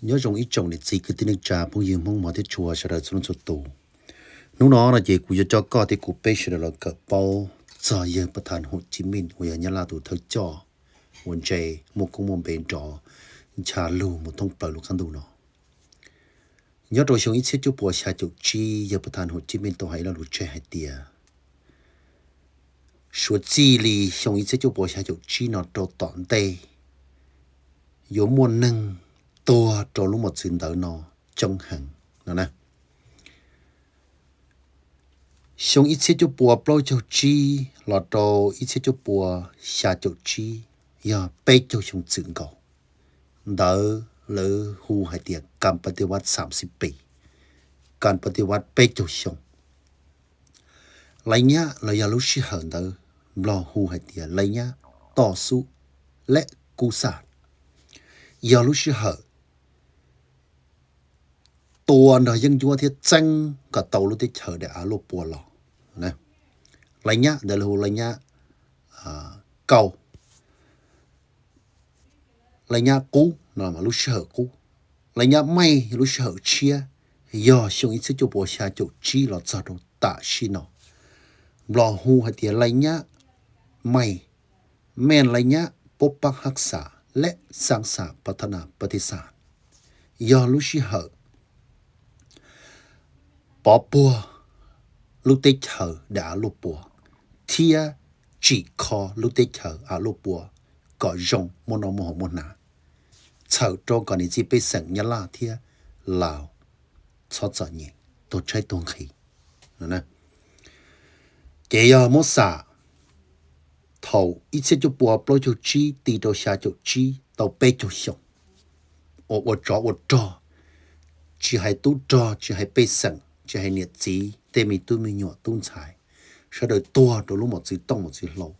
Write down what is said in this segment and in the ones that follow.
Nyob zoo ib tsoom niam txiv kwv tij neej tsa phooj ywg Hmoob hmov thiab tshua sawv daws txhua leej txhua tus. Hnub no no ces kuv yuav coj koj thiab kuv peb sawv daws los kawm paub txog yawg Pas Thas Hum Cib Mij uas yog Nyab Laj tus thawj coj uas ntse muaj koob muaj npe nrov ncha lug mus thoob plaws lub qab ntuj no. Nyob rau xyoo ib txhiab cuaj puas xya caum tsib, yawg Pas Thas Hum Cib Mij tau hais ib lo lus tseg hais tias suav txij li xyoo ib txhiab cuaj puas xya caum tsib no rau tom ntej yuav muaj neeg tuag rau lub mos txwv ntawd no coob heev no na. Xyoo ib txhiab cuaj puas plaub caug tsib los rau ib txhiab cuaj puas xya caum tsib, yog peb caug xyoo txwm nkaus. Ntawd lawv hu hais tias kas pas tis vaj xam xib pis, kas pas tis vaj peb caug xyoo. Laiv nyab los yog lub sij hawm ntawd Nplog hu hais tias laiv nyab toj xub leb kub xaj, yog lub sij hawm tua nrog yeeb ncuab thiab txeeb kom tau lub teb chaws daim av luaj puas los. Laiv nyab ntawd lawv hu laiv nyab kaus, laiv nyab qub no lub sij hawm qub. Laiv nyab maij lub sij hawm tshiab yog xyoo ib txhiab cuaj puas xya caum tsib los txog rau tam sim no. Nplog hu hais tias laiv nyab maij, mej laiv nyab pob pab hab xas leb xaab xas pas thas nas pas tis xas, yog lub sij hawm pov puag lub teb chaws daim av luaj puas thiab tsim kho lub teb chaws av luaj puas kom zoo muaj noj muaj haus muaj hnav, txhawm rau kom niam txiv pej xeem Nyab Laj thiab Laus txhob txom nyem tuag tshaib tuag nqhis. Ces yog muab xam, thaum ib txhiab cuaj puas plaub caug tsib ti rau xya caum tsib tau peb caug xyoo, uas ua tsov ua rog, tsis hais tub rog tsis hais pej xeem tsis hais niam txiv tej me tub me nyuam tub ntxhais, sawv daws tuag rau lub mos txwv tooj mos txwv hlau,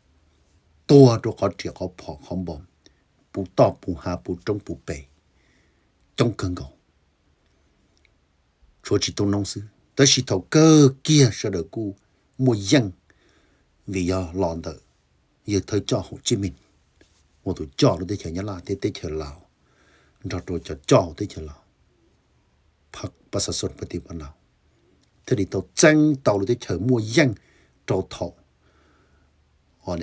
tuag rau qhov riam qhov phom qhov npoo, puv toj puv hav puv roob puv pes, coob kawg nkaus. Tshuav tsis tau noob xwb, tab sis thaum kawg kiag sawv daws kuj muaj yeej, vim yog los ntawm yawg thawj coj Hum Cib Mij ua tus coj lub teb chaws Nyab Laj thiab teb chaws Laus nrog rau cov coj hauv teb chaws Laus, pas xas xoos pas tis pas laus, thiaj li tau txeeb tau lub teb chaws muaj yeej rau thaum vas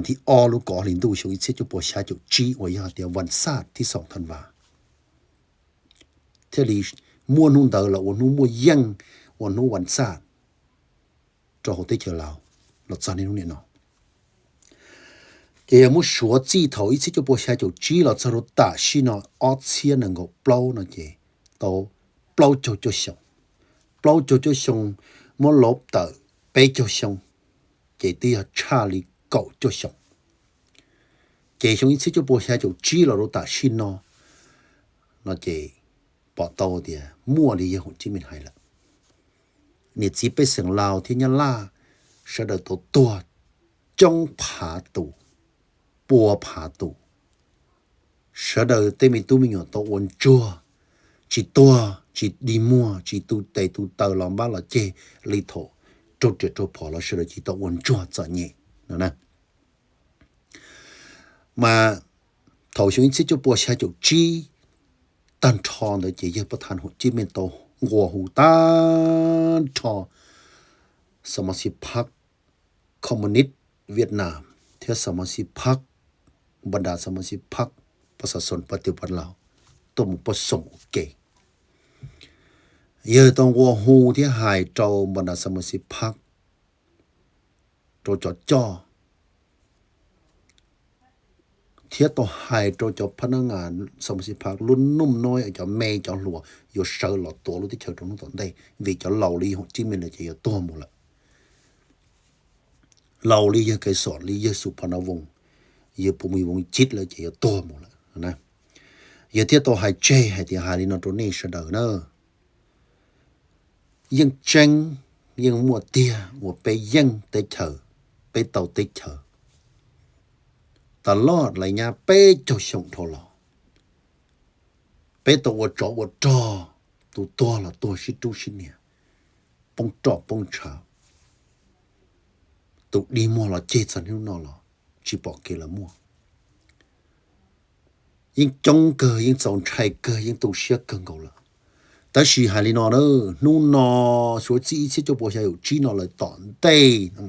thib ob lub kaum ob hlis ntuj xyoo ib txhiab cuaj puas xya caum tsib uas yog tias vas xaj thib xoom than vas, thiaj li muaj hnub ntawd los ua hnub muaj yeej, ua hnub vas xaj rau hauv teb chaws Laus los txog niaj hnub niam no. Ces yog muab suav txij thaum ib txhiab cuaj puas xya caum tsib los txog rau tam sim no ob txhiab nees nkaum plaub no ces tau plaub caug cuaj xyoo. Plaub caug cuaj xyoo muab lauv tawm peb caug xyoo, ces twb yog tshaj li kaum cuaj xyoo. Ces xyoo ib txhiab cuaj puas xya caum tsib los rau tam sim no, no ces pom tau tias muaj li yawg Hum Cib Mij hais lawm, niam txiv pej xeem Laus thiab Nyab Laj sawv daws tau tuag coob phav tus, pua phav tus. Sawv daws tej me tub me nyuam tau ua ntsuag, tsis tuag tsis dig muag tsis tu tes tu taw los npab los ceg li thaum raug riam raug phom los sawv daws tsis tau ua ntsuag txom nyem no na. Mas thaum xyoo ib txhiab cuaj puas xya caum tsib tag nrho ntawd ces yawg Pas Thas Hum Cib Mij tau nqua hu tag nrho Xas Mas Xis Phab Komunist Vietnam thiab Xas Mas Xis Phab, npa das Xas Mas Xis Phab, pas xas xoos pas tis pas laus tuaj mus pab xoom ua ke. Yawg tau nqua hu thiab hais rau npa das Xas Mas Xis Phab, rau cov coj, thiab tau hais rau cov phab nab ngas Xas Mas Xis Phab lub nuj nua cov me cov hluas yuav sawv los tuav lub teb chaws rau hnub tom ntej, vim cov laus li Hum Cib Mij lawm ces yuav tuag mus lawm. Laus li yawg Kais Xom li yawg Xus Phas Nas Voos, yawg Pus Mis Voos Cib lawm ces yuav tuag mus lawm. Yawg thiaj tau hais tseg hais tias hais li no rau nej sawv daws na, yeej tseeb, yeej muaj tiag uas peb yeej teb chaws, peb tau teb chaws tas loj laiv nyab peb caug xyoo dhau los, peb tau ua tsov ua rog, tus tuag los tuag sib rub sib nias, poob roj poob ntshav, tus dig muag los ceg txog hnub no los tsis pom kev los muaj. yeej coob kawg, yeej txaus ntshai kawg, yeej tu siab kawg nkaus lawm. Tab sis hais li no na, hnub no suav txij ib txhiab cuaj puas xya caum tsib no lawm tom ntej no,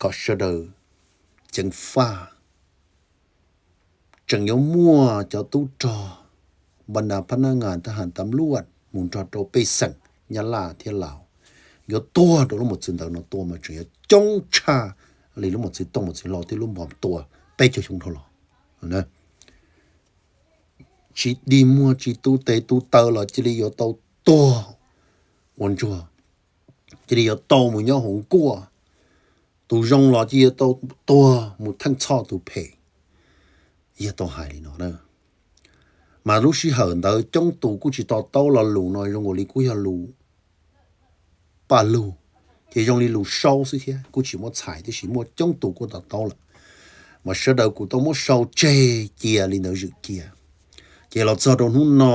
kom sawv daws ceev faj, tseem yuav muaj cov tub rog npa nas phab nab ngas thab has tam luaj mus nrog rau pej xeem Nyab Laj thiab Laus, yuav tuag rau lub mos txwv ntawd no tua mas tseem yuav coob tshaj li lub mos txwv tooj mos txwv hlau thiab lub npos tua peb caug xyoo dhau los. Tsis dig muag tsis tu tes tu taw los cia li yuav tau tuag ua ntsuag, cia li yuav tau mus nyob hauv nkuaj. Tus zoo los cia li yuav tau tuag mus theej txhoj tus phem. Yog tau hais li no na, mas lub sij hawm ntawd coob tus kuj tsis to taub lo lus no, zoo nkaus li kuj yog lus paj lug, ces zoo li lus sau xwb thiab kuj tsis muaj txhais, tiam sis muaj coob tus kuj to taub lawm. Mas sawv daws kuj tau muab sau tseg cia li ntawd zwm cia. Ces los txog rau hnub no,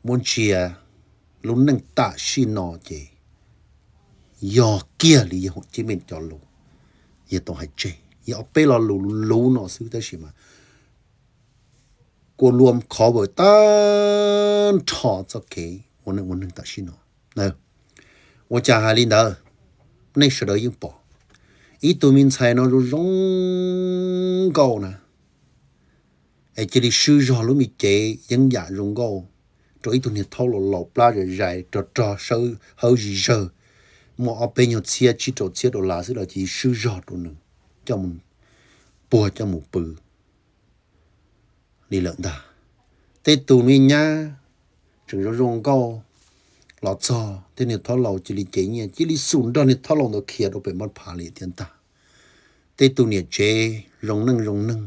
muab ntsia lub neej tam sim no ces yog kiag li yawg Huam Cib Meej cov lus, yog tau hais tseg, yog ob peb lo lus luv no xwb tab sis mas kua lua cover tag nrho txoj kev ua neej ua neeg tam sim no. Ua cas hais li ntawd? Nej sawv daws yeej pom ib tug me ntxhais no zoo zoo nkauj na, es cia li swb zog lub me cev yeeb yam zoo nkauj rau ib tug niag thaub laus laus plab zais zais rog rog hawb zis zawg, muaj ob peb nyuag txhiab tsib rau txhiab dollar xwb los cia li swb zog rau nws, coj mus puag coj mus pw li lawm ntag. Tej tus me nyab tseem zoo zoo nkauj los txog tej niag thaub laus cia li cev nyiaj cia li xum nrog niag thaub laus ntawd khiav rau pem npab phav li thiab ntag. Tej tus niam tsev zoo neej zoo neeg,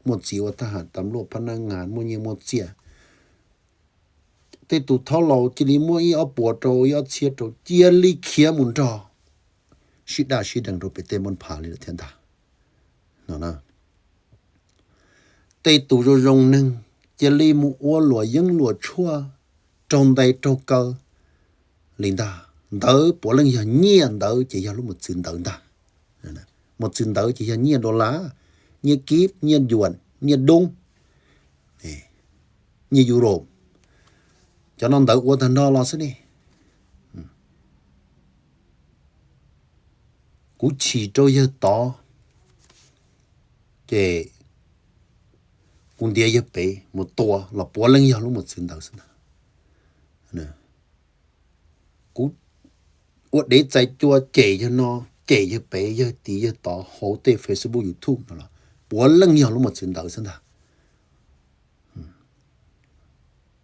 muaj txiv ua thab ham tam luaj phab nab ngas muaj nyiaj muaj txiaj, tej tus thaub laus cia li muab ib ob puas rau ib ob txhiab rau cia li khiav mus nrog sib daj sib deev rau pem tej npab phav li lawm thiab ntag. Tej tus zoo zoo neeg cia li mus ua luam yeeb luam tshuaj raug ntes raug kaw li ntag. Ntawd puav leej yog nyiaj ntawd ces yog lub mos txwv ntawd ntag. Mos txwv ntawd ces yog nyiaj dollar, nyiaj kib, nyiaj yuan, nyiaj doob, nyiaj euro, cov no ntawd ua tag nrho los xwb ne. Kuv chim rau yawg tod, ces kuv ntiav yawg pem mus tua los puav leej yog lub mos txwv ntawd xwb ntag. Kuv ua dev txais cua cem yawg no, cem yawg pem yawg tid yawg tod hauv tej Facebook YouTube no los puav leej yog lub mos txwv ntawd xwb ntag.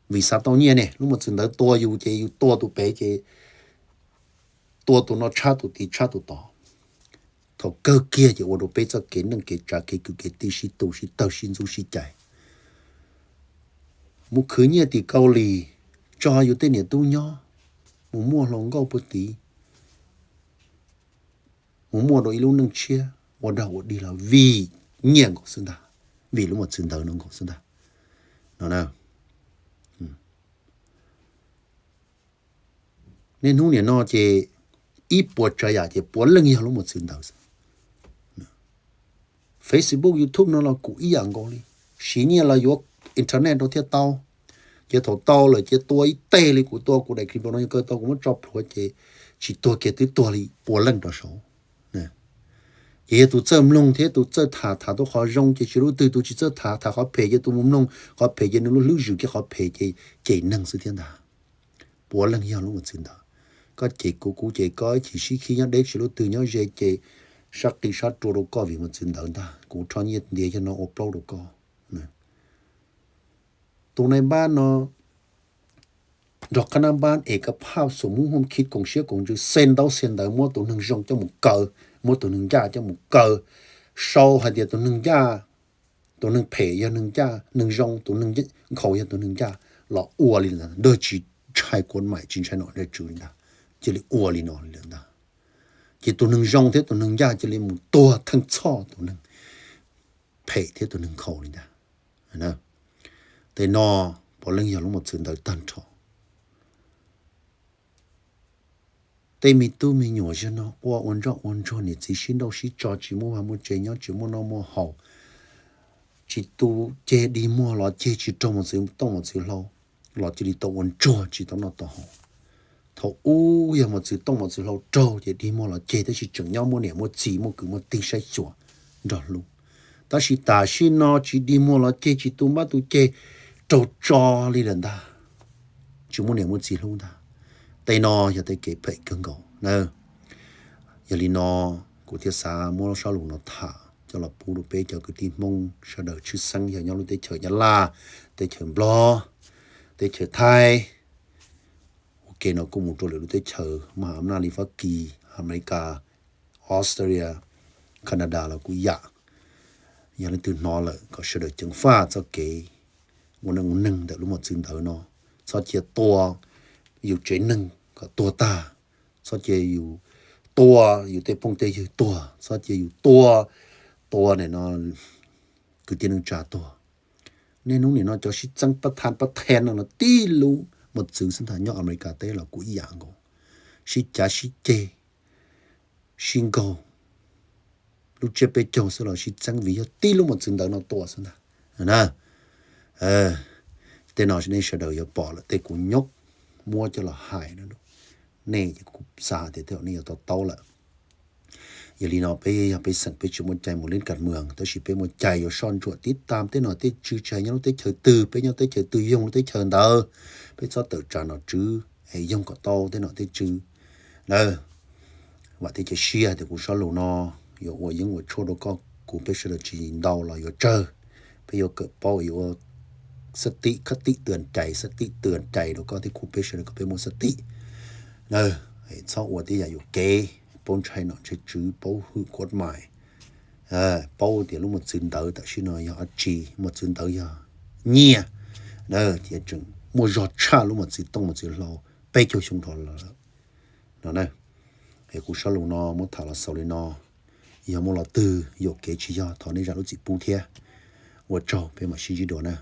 Vim xav tau nyiaj ne, lub mos txwv ntawd tua yus ces yus tua tus pem ces tua tus no tshab tus tid tshab tus tod. Thaum kawg kiag ces ua rau peb txoj kev neej kev tsav kev kwv kev tij sib tu sib tawg sib ntxub sib cais. Mus khwv nyiaj tim Kaus Lim tso yus tej niam tub nyob, mus muaj hluas nkauj puag tid, mus muaj rau ib lub neej tshiab ua dog ua dig los vim nyiaj nkaus xwb ntag, vim lub mos txwv ntawd no nkaus xwb ntag. No, niaj hnub niam no ces ib puas tsav yam ces puav leej yog lub mos txwv ntawd xwb. Facebook, YouTube no los kuj ib yam nkaus li, siv nyiaj los yuav internet rau thiaj tau. Ces thaum tau lawm ces tua ib teg li kuv tua kuv daim clip no yog kawg tau kuv muab tso plhuav ces tsis tuag kiag twb tuag li puav leej rau saud. Ces yog tus txawj mloog thiab tus txawj tham tham tau qhov zoo ces tsis lub twg, tus tsis txawj tham tham qhov phem ces tus mus mloog qhov phem ces nws lub hlwb zwm kiag qhov phem ces cem neeg xwb thiab ntag. Puav leej yog lub mos txwv ntawd. Koj cem kuv kuv cem koj, ib chim sib khib nyob deb tsis lub twg nyob ze ces sab qis sab rua rau koj vim mos txwv ntawd ntag. Kuv rho nyiaj ntiav yog no ua plaub rau koj. Tus nai npab no nrog qab nab npab es ka phaj xum mub hum khib koom siab koom ntsws xes ntaub xes ntawv muab tus neeg zoo coj mus kaw, muab tus neeg ncaj coj mus kaw. Sau hais tias tus neeg ncaj, tus neeg phem yog neeg ncaj, neeg zoo, tus neeg nkhaus yog tus neeg ncaj los ua li ntawd, nrog tsis ntshai kuab maim tsis ntshai nom ntshai tswv li ntag, cia li ua li no li lawm ntag. Ces tus neeg zoo thiab tus neeg ncaj cia li mus tuag theej txhoj tus neeg phem thiab tus neeg nkhaus li ntag. Tej no puav leej yog lub mos txwv ntawd tag nrho. Tej me tub me nyuam ziag no quaj ua ntsoj ua ntsuag, niam txiv sib nrauj sib tso, tsis muaj vaj muaj tsev nyob, tsis muaj noj muaj haus, tsis tu ceg dig muag los ceg tsis raug mos txwv tooj mos txwv hlau los cia li tau ua ntsuag tsis tau noj tau haus. Thaum ub yog mos txwv tooj mos txwv hlau raug ces dig muag los ceg tab sis tseem nyob muaj niam muaj txiv muaj kwv muaj tij saib xyuas nrog hlub. Tab sis tam sim no tsis dig muag los ceg tsis tu mab tu ceg raug tso li lawm ntag, tsis muaj niam muaj txiv hlub ntag. Tej no yog tej kev phem kawg nkaus na. Yog li no kuv thiaj xav muab sab lus no tham coj los pub rau peb cov kwv tij Hmoob sawv daws tshwj xeeb yog nyob lub teb chaws Nyab Laj, teb chaws Nplog, teb chaws Thaib, ua ke no kuj mus rau lwm lub teb chaws maj am naj li Fab Kis, Amelikas, Australia, Canada los kuj yam. Yog leej twg hnov lawm kom sawv daws ceev faj txoj kev ua neej ua neeg ntawm lub mos txwv ntawv no. Txhob cia tua yus tsev neeg kom tuag tag, txhob cia yus tua yus tej phooj tej ywg tuag, txhob cia yus tua, tua nim no kwv tij neej tsa tuag. Niaj hnub nim no cov sib txeeb pab thab pab then no los tib lub mos txwv xwb ntag, nyob Amelikas teb los kuj ib yam nkaus, sib cav sib ceg, sib nkaug, lub tsiab peb caug xwb los sib txeeb vim yog tib lub mos txwv ntawv no tua xwb ntag na. Tej no nej sawv daws yuav pom lawm tej kuv nyob muab coj los hais no, nej ces kuv xav tias tej zaum nej yuav to taub lawm. Yog li no peb yog peb xeem peb tsis muaj cai mus lib kas mws tab sis peb muaj cai yuav soj ntsuam tib tam tej nom tej tswv tsis hais nyob lub teb chaws twg, peb nyob teb chaws twg yoog lub teb chaws ntawd, peb txhob tawm tsam nom tswv es yoog kom tau tej nom tej tswv na. Vam thiab cia siab tias kuv sab lus no yuav ua yeeb ua tshuaj rau koj kuv peb sawv daws tsis ntau los yuav tsawg. Peb yuav kawm paub yuav ua xab tib khab tib tw cais xab tib tw cais rau koj thiab kuv peb sawv daws kom peb muaj xab tib na. Txhob ua tej yam yuam kev, paub ntshai nom ntshai tswv, paub hwm kuab mais, paub tias lub mos txwv ntawv tam sim no yog dab tsi, mos txwv ntawv yog nyiaj na, ces tseem muaj zog tshaj lub mos txwv tooj mos txwv hlau peb caug xyoo dhau los lawm no na. Es kuv sab lus no muab tham los xaus li no, yog muaj lo twg yuam kev tsis yog thov nej zam lub txim pub thiab. Ua tsaug, peb mam sib ntsib dua na.